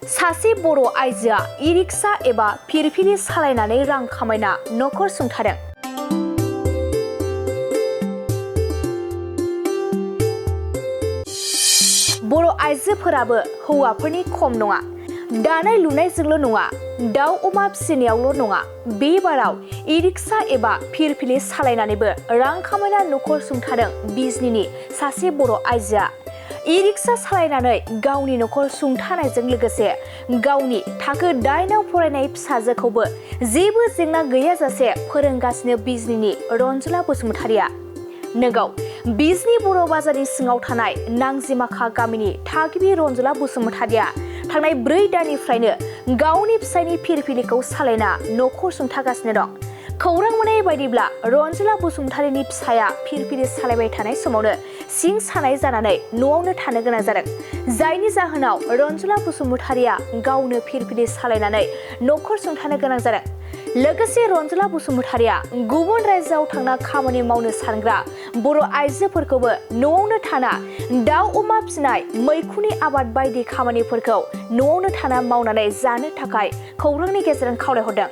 सासे बर' आइजोआ ई-रिक्शा एबा फिरफिलि सालायनानै रां खामायना नखर सुंथादों। बर' आइजोफोराबो हौवाफोरनि खम नङा। दानाय लुनायजोंल' नङा, दाउ अमा फिसिनायावल' नङा, बे बाराव ई-रिक्शा एबा फिरफिलि सालायनानैबो रां खामायना नखर सुंथादों बिजनीनि सासे बर' आइजोआ। ई-रिक्शा सालायनानै गावनि नखर सुंथानायजों लोगोसे गावनि थाखो 8आव फरायनाय फिसाजोखौबो जेबो जेंना गैयाजासे फोरोंगासिनो बिजनीनि रनजुला बसुमतारिया। नोंगौ, बिजनी बर' बाजारनि सिङाव थानाय नांजिमाखा गामिनि थागिबि रनजुला बसुमतारिया थांनाय 4 दाननिफ्रायनो गावनि फिसायनि फिरफिलिखौ सालायना नखर सुंथागासिनो दं। खौरां मोननाय बायदिब्ला रनजुला बसुमतारिनि फिसाया फिरफिलि सालायबाय थानाय समावनो सिं सानाय जानानै न'आवनो थानो गोनां जादों। जायनि जाहोनाव रनजुला बसुमतारिया गावनो फिरफिलि सालायनानै नखर सुंथानो गोनां जादों। लोगोसे रनजुला बसुमतारिया गुबुन रायजोआव थांना खामानि मावनो सानग्रा बर' आइजोफोरखौबो न'आवनो थाना दाउ अमा फिसिनाय, मैखुननि आबाद बायदि खामानिफोरखौ न'आवनो थाना मावनानै जानो थाखाय खौरांनि गेजेरजों खावलायहरदों।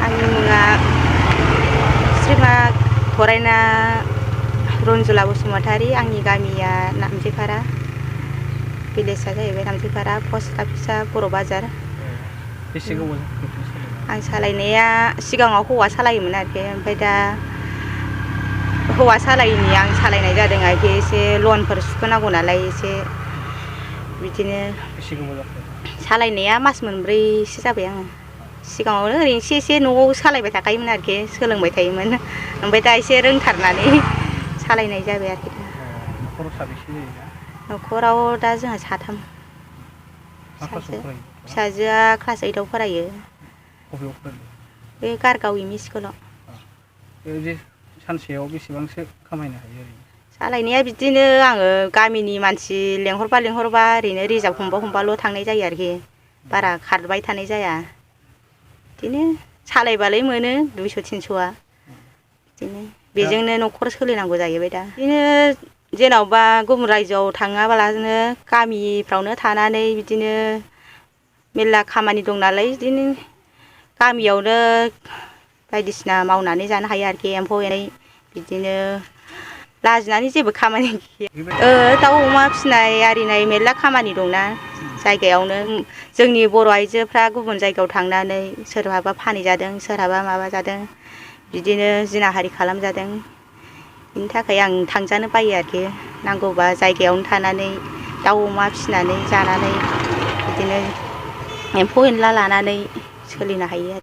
आंनि मुङा श्रीमा फरायना रनजुला बसुमतारि। आंनि गामिया नामजिपारा, भिलेजआ जाहैबाय नामजिपारा, पस्ट अफिसआ बर' बाजार। आं सालायनाया सिगाङाव हौवा सालायोमोन आरोखि, ओमफ्राय दा हौवा सालायैनि आं सालायनाय जादों आरोखि। एसे लनफोर सुख'नांगौ नालाय, एसे बिदिनो सालायनाया मास मोनब्रैसो जाबाय आङो। सिगाङावनो ओरैनो एसे न'आव सालायबाय थाखायोमोन आरोखि, सोलोंबाय थायोमोन। ओमफ्राय दा एसे रोंथारनानै सालायनाय जाबाय आरोखि। न'खराव साबेसे जायोना? न'खराव दा जोंहा 3। फिसाजोआ क्लास 8आव फरायो। बबेयाव फरायो? बे गारगाव एम इ स्कुलाव। सानसेयाव बेसेबांसो खामायनो हायो ओरैनो? सालायनाया बिदिनो आङो गामिनि मानसि लेंहरबा ओरैनो रिजार्भ हमबाल' थांनाय जायो आरोखि, बारा खारबाय थानाय जाया। बिदिनो सालायबालाय मोनो 200-300आ। बिदिनो बेजोंनो न'खर सोलिनांगौ जाहैबाय दा। बिदिनो जेरावबा गुबुन रायजोआव थाङाबालानो गामिफ्रावनो थानानै बिदिनो मेरला खामानि दं नालाय, बिदिनो गामियावनो बायदिसिना मावनानै जानो हायो आरोखि, एम्फौ एनै बिदिनो लाजिनानै जेबो खामानि गैया। दाउ अमा फिसिनाय आरिनाय मेरला खामानि दंना जायगायावनो। जोंनि बर' आइजोफ्रा गुबुन जायगायाव थांनानै सोरहाबा फानहैजादों, सोरहाबा माबा जादों, बिदिनो जिनाहारि खालामजादों। बिनि थाखाय आं थांजानो बायो आरोखि। नांगौबा जायगायावनो थानानै दाउ अमा फिसिनानै जानानै बिदिनो एम्फौ एनला लानानै सोलिनो हायो आरो।